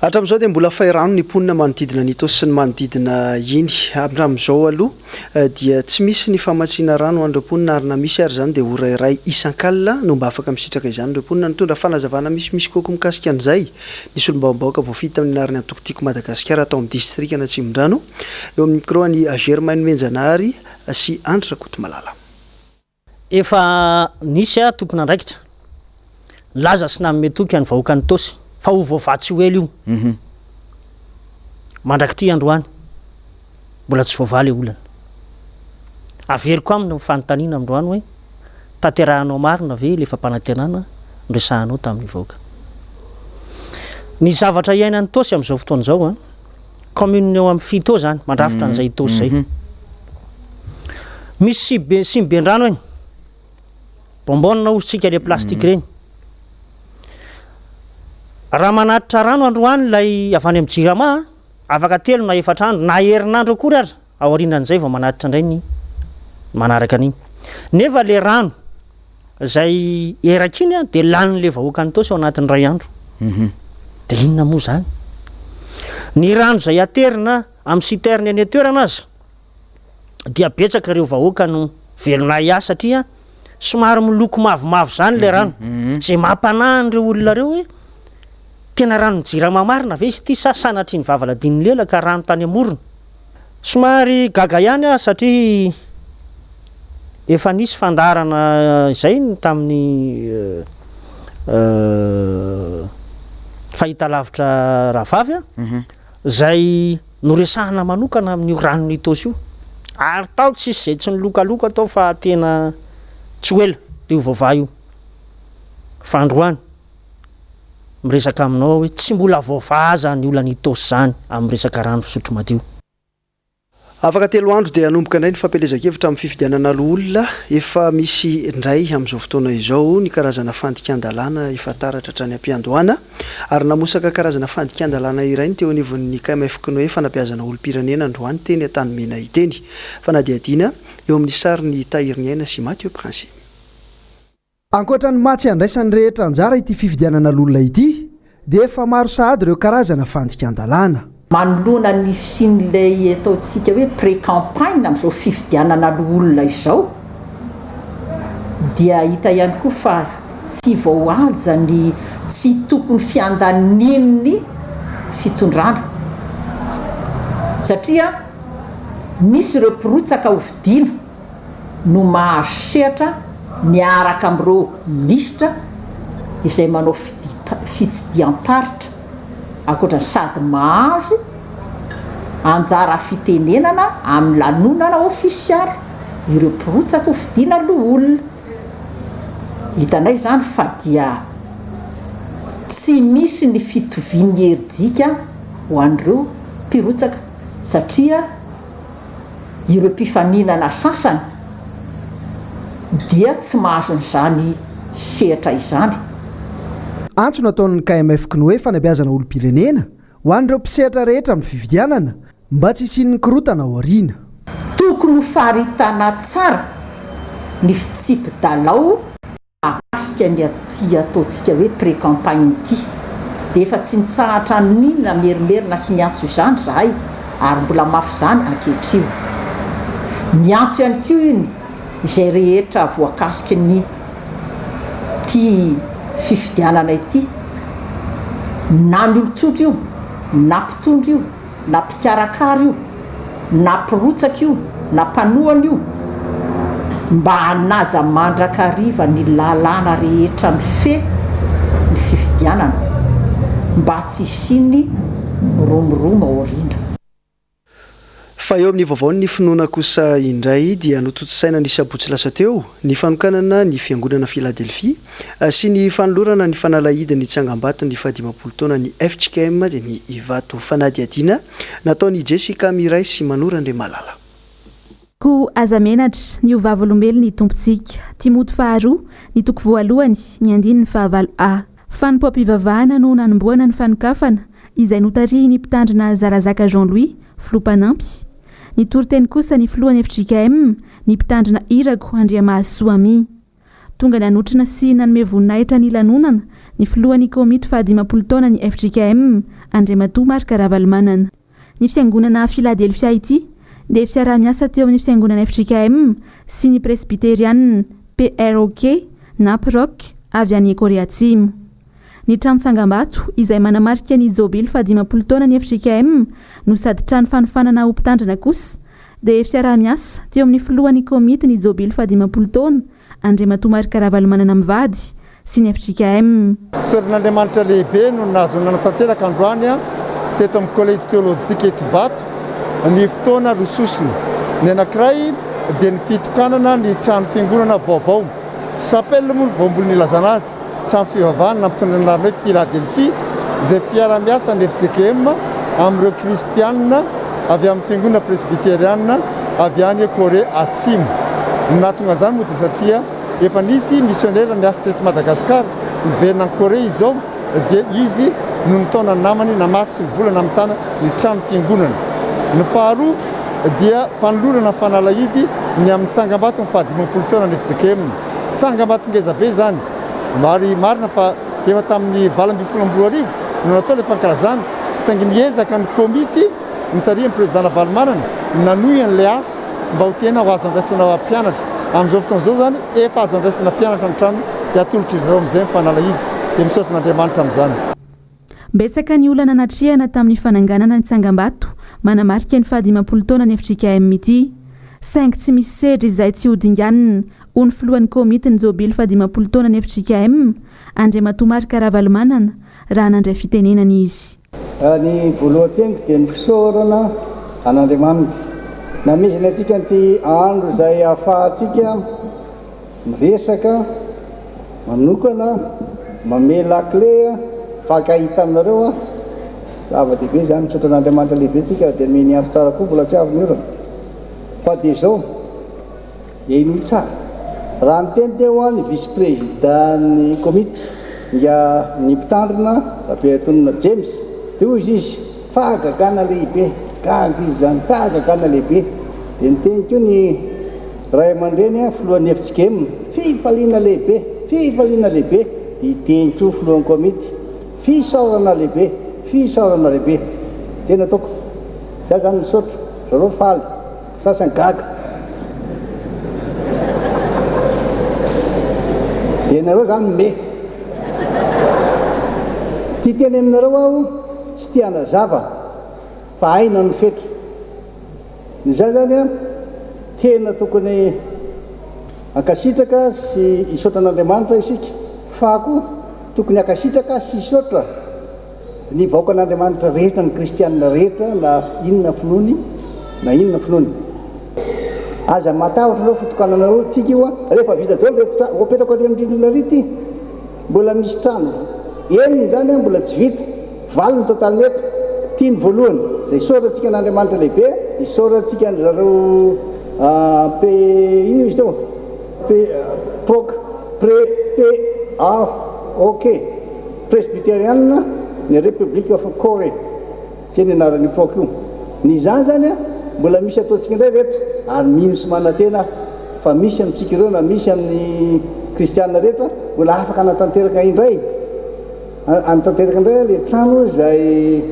Hatramin'izao dia mbola fay rano ny mponina manodidina an'Itaosy sy ny manodidina iny. Hatramin'izao aloha dia tsy misy ny famatsiana rano ho an'ireo mponina ary na misy ary izany dia ora iray isan-kalina no mba afaka misitraka izany ireo mponina. Nitondra fanazavana misimisy kokoa mikasika an'izay ny solombavambahoaka voafidy tamin'ny anaran'ny antoko Tiako Madagasikara tao amin'ny distrikan'Atsimondrano. Eo amin'ny micro an'i Germain Nomenjanahary sy Andry Rakotomalala. Efa nisy tompon'andraikitra nilaza sy nanome toky an'ny vahoakan'Itaosy fa ho voavaha tsy ho ela io. Mandrak'ity androany, mbola tsy voavaha ilay olana. Averiko aminy ny fanontaniana androany hoe, tanterahanao marina ve ilay fampanantenana noresahanao tamin'ny vahoaka? Ny zavatra iainan'Itaosy amin'izao fotoana izao, Commune eo amin'ny fito eo zany, mandrafitra an'izay Itaosy izay. Misy sibe, siniben-drano eny. Bonbonne hozy tsika le plastique ireny. Raha manatitra rano androany ilay avy any amin'ny Jirama, afaka telo na efatra andro na herinandro akory aza aorianan'izay vao manatitra indray ny manaraka an'iny. Nefa le rano Izay eraky iny dia lanin'ilay vahoakan'Itaosy ao anatin'ny iray andro. Dia inona moa izany? Ny rano izay aterina amin'ny citerne eny an-toerana aza dia betsaka ireo vahoaka no velon'ahiahy satria somary miloko mavomavo izany ilay rano. Izay mampanahy an'ireo olona ireo hoe tena ranon'ny Jirama marina ve izy ity sa sanatria ny vavaladin'ny lela ka rano tany amorona? Somary gaga ihany aho satria efa nisy fandaharana izay tamin'ny fahitalavitra rahavavy izay noresahana manokana amin'io ranon'Itaosy io ary tao tsisy izay tsy nilokaloka tao fa tena tsy ho ela dia ho voavaha io fa androany. Miresaka aminao aho hoe tsy mbola voavaha izany olan'i Itaosy izany amin'ny resaka rano fisotro madio. Afaka telo andro dia hanomboka indray ny fampielezan-kevitra amin'ny fifidianana loholona. Efa misy indray amin'izao fotoana izao ny karazana fandikan-dalàna efa taratra hatrany am-piandohana ary namosaka karazana fandikan-dalàna iray ny teo anivon'ny KMF-CNOE fanabeazana olom-pirenena androany teny Antanimena iteny. Fanadihadiana eo amin'ny sarin'i Tahiriniaina sy Mathieu Princi. Ankoatra ny maha tsy andraisan'ny rehetra anjara ity fifidianana loholona ity dia efa maro sahady ireo karazana fandikan-dalàna. Manoloana ny fisian'ilay ataontsika hoe pré-campagne amin'izao fifidianana loholona izao dia hita ihany koa fa tsy voahaja ny tsy tokony fiandanian'ny fitondrana satria misy ireo mpirotsaka hofidiana no mahazo sehatra miaraka amin'ireo minisitra izay manao fitsidiham-paritra, ankoatra ny sady mahazo anjara fitenenana amin'ny lanonana ofisialy ireo mpirotsaka hofidiana loholona. Hitanay izany fa dia tsy misy ny fitovian'ny herijika ho an'ireo mpirotsaka satria ireo mpifaninana sasany dia tsy mahazo an'izany sehatra izany. Antso nataon'ny KMF Cnoe fanabeazana olom-pirenena ho an'ireo mpisehatra rehetra amin'ny fifidianana mba tsy hisian'ny korontana ao aoriana. Tokony ho faritana tsara ny fitsipi-dalao. Mahakasika ny aty ataontsika hoe pré-campagne ity. Efa tsy nitsahatra ny namerimerina sy niantso izany izahay ary mbola mafy izany ankehitriny. Miantso ihany koa iny izay rehetra voakasiky ny ity fifidianana ity na ny olon-tsotra io na mpitondra io. na mpikarakara io, na mpirotsaka io, na mpanohana io, mba hanaja mandrakariva ny lalàna rehetra mifehy ny fifidianana, mba tsy hisian'ny romoromo aoriana. Fa eo amin'ny vaovaon'ny finoana kosa indray dia notontosaina ny sabotsy lasa teo ny fanokanana ny fiangonana Filadelfia sy ny fanolorana ny fanalahidin'ny tsangambaton'ny fahadimampolo taonan'ny fjkm dia ny Ivato fanadihadiana nataon'i Jessica Miray sy Manoro Andriamalala. Koa aza menatra ny ho vavolombelon'ny Tompontsika. Timoty faharoa, ny toko voalohany, ny andininy fahavalo a. Fanompoam-pivavahana no nanombohana ny fanokafana, izay notarihin'ny Mpitandrina Zarazaka Jean Louis, filoha mpanampy. Nitory teny kosa ny filohan'ny fjkm, ny Mpitandrina Irako Andriamahasoa Ami. Tonga nanotrona sy nanome voninahitra ny lanonana ny filohan'ny komity fahadimampolo taona ny fjkm, Andriamatoa Marc Ravalomanana. Ny fiangonana Filadelfia ity dia fiaraha-miasa teo amin'ny fiangonana fjkm sy ny Presbyteriana PROK na Prok avy any Korea Atsimo. Ny trano tsangambato izay manamarika ny jobily fahadimampolo taona ny fjkm no sady trano fanofanana ho mpitandrina kosa dia fiaraha-miasa teo amin'ny filohan'ny komity ny jobily fahadimampolo taona Andriamatoa Marc Ravalomanana mivady sy ny fjkm. Fisaoran'Andriamanitra lehibe no nahazoana nanatanteraka androany teto amin'ny Kolejy Teolojika eto Ivato ny fotoana roa sosona. Ny anankiray dia ny fitokanana ny trano fiangonana vaovao, chapelle moa no vao mbola nilazana azy, trano fivavahana nampitondra ny anarana hoe Philadelphie, izay fiaraha-miasan'ny fjkm amin'ireo kristianina avy amin'ny fiangonana presbyteriana avy any Corée Atsimo. Ny nahatonga an'izany moa dia satria efa nisy misionera niasa teto Madagasikara, niverina any Corée izao, dia izy no nitaona ny namany namatsy ny vola namitana ny trano fiangonana. Ny faharoa dia fanolorana fanalahidy ny amin'ny tsangambaton'ny fahadimampolo taonan'ny fjkm. Tsangambato ngeza be izany ary marina fa efa tamin'ny 2018 no natao ilay fankalazana saingy niezaka ny komity notarihan'ny Président Ravalomanana nanohy an'ilay asa mba ho tena ho azo andraisana mpianatra. Amin'izao fotoana izao izany efa azo andraisana mpianatra ny trano dia atolotr'izy ireo amin'izay ny fanalahidy dia misaotra an'Andriamanitra amin'izany. Betsaka ny olana natrehana tamin'ny fananganana ny tsangambato manamarika ny fahadimampolo taonan'ny fjkm ity. Saingy tsy misy sedra izay tsy ho dinganina, hoy ny filohan'ny komitin'ny jobily fahadimampolo taonan'ny fjkm, Andriamatoa Marc Ravalomanana, raha nandray fitenenana izy. Ny voalohan-teniko dia ny fisaorana an'Andriamanitra namezany antsika an'ity andro izay ahafahantsika Miresaka manokana, manome lakile. Mifankahita aminareo aho. Zava-dehibe izany, misaotra an'Andriamanitra lehibe tsika dia nomeny andro tsara koa, mbola tsy avy ny orana. Fa dia izao, henoy tsara. Raha niteny teo ny vice président-n'ny komity, dia ny mpitandrina Rabeatonina James, dia hoy izy, fahagagana lehibe, gaga izy izany, fahagagana lehibe. Dia niteny koa ny ray aman-dreny, filohan'ny fjkm, fifaliana lehibe, fifaliana lehibe. Dia niteny koa filohan'ny komity, Fisaorana lehibe, fisaorana lehibe. Zay no ataoko. Za zany misaotra, zareo faly, sasany gaga. Dia nareo zany me. Tia teny aminareo aho, tsy tia hanazava fa aina no fetra. Izay zany an, tena tokony hankasitraka sy hisaotra an'Andriamanitra isika, fa koa tokony hankasitraka sy hisaotra ny vahoakan'Andriamanitra rehetra, ny kristianina rehetra na inona finoany na inona finoany. Aza matahotra nareo fitokananareo tsika io an, rehefa vita daholo reto trano, ho apetrako ary amin'ny rindrina ary ity. Mbola misy trano enina izany an mbola tsy vita, valo ny totaliny eto, ity ny voalohany, izay isaorantsika an'Andriamanitra lehibe, isaorantsika an-dry zareo P inona izy teo? P Proc Pre P A Ok Presbyterian ny Republic of Korea. Zay ny anaran'io proc io. Ny izany zany an, mbola misy ataontsika indray reto, ary mino sy manantena aho fa misy amintsika ireo na misy amin'ny kristiana rehetra mbola afaka hanatanteraka indray, hanatanteraka indray ilay trano izay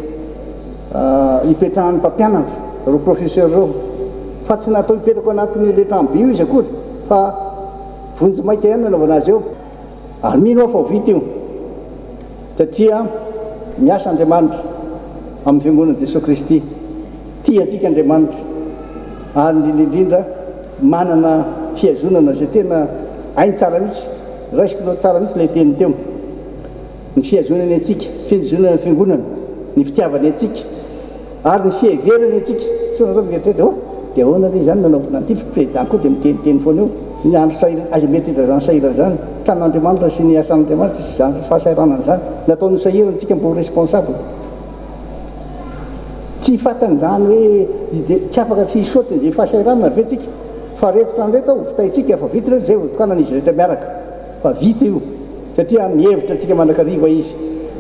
ipetrahan'ny mpampianatra, ireo professeur ireo. Fa tsy natao hipetraka ao anatin'ilay trano be io izy akory fa vonjimaika ihany no anaovana azy eo. Ary mino aho fa ho vita io, satria miasa Andriamanitra amin'ny Fiangonan'i Jesoa Kristy. Tia antsika Andriamanitra, ary indrindra indrindra manana fihazonana izay tena hainy tsara mihitsy. Raisiko loha tsara mihitsy ilay teny teo. Ny fihazonany antsika, fihazonana ny Fiangonana, ny fitiavany antsika. Ary ny fiheverany antsika. Sao nareo mieritreritra oh dia ahoana re izany nanaovana an'ity fa président koa dia miteniteny foana eo. Ny andro sahirana, aiza mieritreritra izany sahirana izany. Tranon'Andriamanitra sy ny asan'Andriamanitra tsisy izany fahasahiranana izany. Nataony ho sahirana tsika mba ho responsable. Tsy fatany izany hoe dia tsy afaka tsy hisaoty an'izay fahasahiranana ve tsika. Fa reto trano reto ho vitaintsika fa vita ireo izay vao tokanana izy rehetra miaraka. Fa vita io satria mihevitra antsika mandrakariva izy.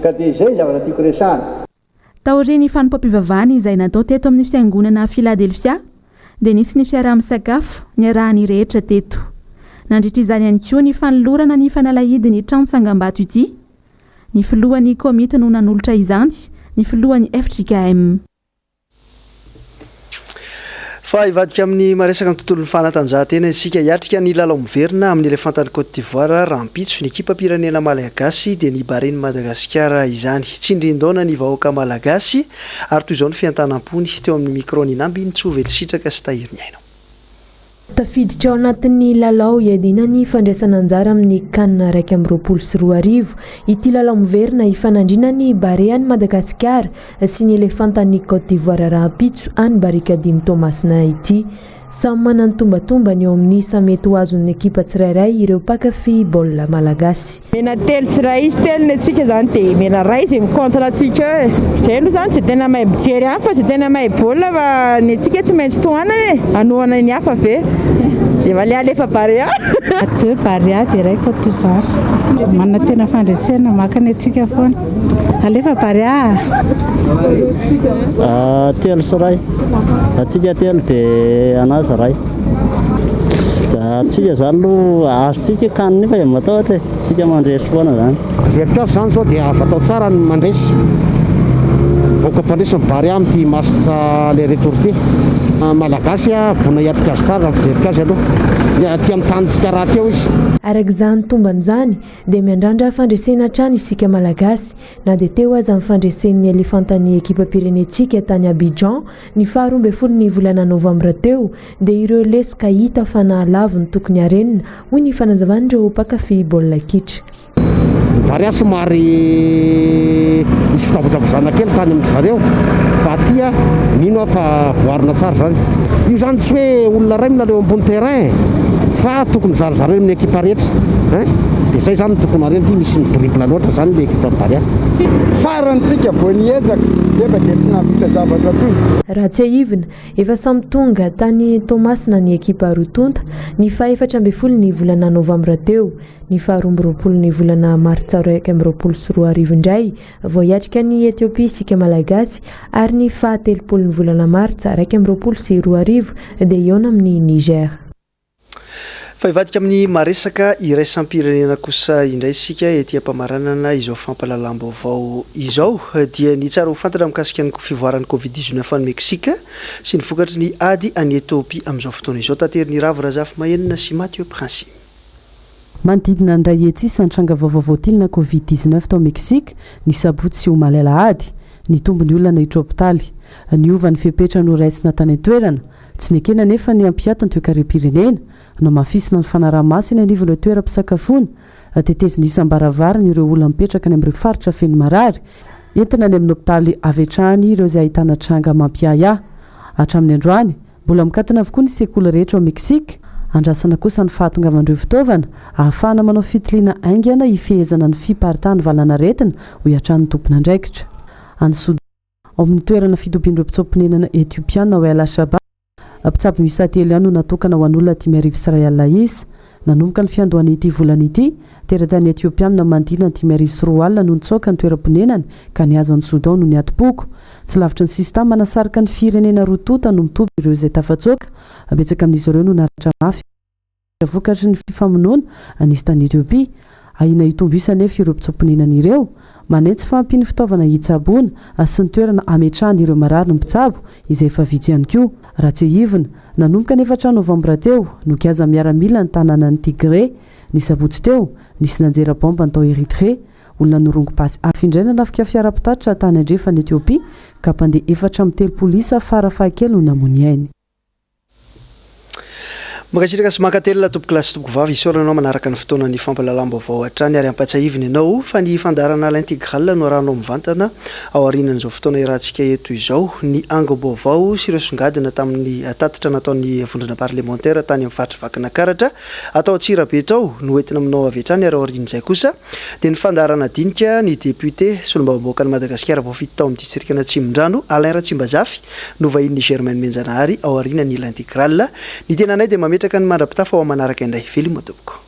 Ka dia izay ny zavatra tiako resahana. Taorian'ny fanompoam-pivavahana izay natao teto amin'ny fiangonana Filadelfia dia nisy ny fiaraha-misakafo niarahan'ny rehetra teto. Nandritra izany ihany koa ny fanolorana ny fanalahidin'ny trano tsangambato ity. Ny filohan'ny komity no nanolotra izany, ny filohan'ny fjkm. Fa hivadika amin'ny maresaka ny tontolon'ny fanatanjahantena isika. Hiatrika ny lalao miverina amin'ny Elefantan'i Côte d'Ivoire rahampitso ny ekipam-pirenena malagasy dia ny Baren'i Madagasikara izany. Tsindrin-daona ny vahoaka malagasy ary toy izao ny fientanam-pony teo amin'ny micro-n'i Nambinintsoa Velisitraka sy Tahiriniaina. Tafiditra ao anatin'ny lalao hiadiana ny fandraisana anjara amin'ny Can 2021 ity lalao miverina hifanandrina ny Barean'i Madagasikara sy ny Elefantan'i Côte d'Ivoire rahampitso any Barikadimy Toamasina ity. Samy manana ny tombatombany eo amin'ny isa mety ho azon'ny ekipa tsirairay ireo mpankafy baolina malagasy. Mena 3 sy 1 izy telo ny antsika zany dia mena ray izay mi-contre antsika eo e. Zay aloha zany tsy tena mahay mijery ihany fa zay tena mahay baolina fa ny antsika tsy maintsy tohanana e. Hanohana ny hafa ve? Efa le alefa Barea. Deux Barea dia iray Côte d'Ivoire. Manantena fandresena maka ny antsika foana. Alefa Barea a! 3 sy 1. Antsika telo dia anazy iray. Tsika zany aloha azontsika can nefa dia matahotra e, tsika mandresy foana zany. Fijeriko azy zany zao dia azo atao tsara ny mandresy. Mivoaka mpandresy ny Barea amin'ity match aller retour ity. Malagasy vonona hiatrika azy tsara raha ny fijeriko azy aloha. Aty amin'ny tanintsika rahateo izy. Araka izany tombana izany dia miandrandra fandresena hatrany isika Malagasy na dia teo aza ny fandresen'ny elefantan'ny ekipam-pirenentsika tany Abidjan ny faharoa ambin'ny folon'ny volana novambra teo dia ireo lesoka hita fa nahalavo ny tokony harenina, hoy ny fanazavan'ireo mpankafy baolina kitra. Ny Barea somary nisy fitavozavozana kely tany amin-dry zareo fa aty mino aho fa voarina tsara izany. Io izany tsy hoe olona iray milalao eo ambony terrain fa tokony zarizaraina amin'ny ekipa rehetra hein. Dia izay izany no tokony harena ity misy mi-dribble loatra izany ilay ekipan'i Barea. Farany tsika vao niezaka nefa dia tsy nahavita zavatra intsony. Raha tsiahivina, efa samy tonga tany Toamasina ny ekipa roa tonta, ny faha 14 ny volana novambra teo. Ny faha 22 ny volana martsa 2021 indray vao hiatrika an'i Etiopia isika Malagasy ary ny faha 30 ny volana martsa 2021 dia hihaona amin'i Niger. Fa hivadika amin'ny maresaka iraisam-pirenena kosa indray isika ety am-pamaranana izao fampahalalam-baovao izao dia ny tsara ho fantatra mikasika ny fivoaran'ny Covid 19 any Meksika sy ny vokatry ny ady any Etiopia amin'izao fotoana izao. Taterin'i Ravo Razafimahenina sy Mathieu Princi. Manodidina ny iray hetsy isa ny tranga vaovao voatilina Covid 19 tao Mexique ny sabotsy sy omaly alahady. Nitombo ny olona naiditra hopitaly. Niova ny fepetra noraisina tany an-toerana. Tsy nekena anefa ny hampiato ny toekarem-pirenena. Nohamafisina ny fanaraha-maso eny anivon'ireo toeram-pisakafoana. Tetezina isam-baravarana ireo olona mipetraka any amin'ireo faritra feno marary. Entina any amin'ny hopitaly avy hatrany ireo izay ahitana tranga mampiahiahy. Hatramin'ny androany, Mbola mikatona avokoa ny sekoly rehetra ao Mexique. Andrasana kosa ny fahatongavan'ireo fitaovana ahafahana manao fitiliana haingana hifehezana ny fiparitahan'ny valanaretina, hoy hatrany ny tompon'andraikitra. Any Soudan, ao amin'ny toerana fitobian'ireo mpitsoa-ponenana Etiopiana ao El Ashaba, mpitsabo miisa telo ihany no natokana ho an'olona 2500 isa. Nanomboka ny fiandohan'ity volana ity, teratany Etiopiana manodidina ny 2005 no nitsoaka ny toeram-ponenany ka nihazo an'i Soudan noho ny adim-poko. Tsy lavitry ny sisintany manasaraka ny firenena roa tonta no mitoby ireo izay tafatsoaka. Betsaka amin'izy ireo no naratra mafy vokatry ny fifamonoana nisy tany Etiopia. Ahiana hitombo isa anefa ireo mpitsoa-ponenana ireo. Maneho tsy fahampian'ny fitaovana hitsaboana sy ny toerana hametrahana ireo marary ny mpitsabo, izay efa vitsy ihany koa. Raha tsiahivina, nanomboka ny efatra novambra teo, nogiazan'ny miaramila ny tanànan'i Tigré. Ny sabotsy teo, nisy nanjera baomba ny tao Érythrée. Olona nirongo basy afo indray nanafika fiara mpitatitra tany andrefan'i Etiopia, ka mpandeha 34 isa fara fahakeliny no namoy ny ainy. Mankasitraka sy mankatelina tompokolahy sy tompokovavy, isaorana anao manaraka ny fotoanan'ny fampahalalam-baovao hatrany ary ampatsiahivina ianao fa ny fandaharana L'intégrale no arahanao mivantana ao aorianan'izao fotoana iarahantsika eto izao. Ny angom-baovao sy ireo songadina tamin'ny tatitra nataon'ny vondrona parlemantera tany amin'ny faritra Vakinakaratra atao Antsirabe tao no hoentina aminao avy hatrany ary aorian'izay kosa dia ny fandaharana dinika ny depiote solombavambahoakan'i Madagasikara voafidy tao amin'ny distrikan'Atsimondrano Alain Ratsimbazafy Novahinin'i Germaine Menjanahary ao aorianan'ny L'intégrale. Ny tenanay dia mametraka ny mandra-pitafa ho amin'ny manaraka indray. Veloma tompoko.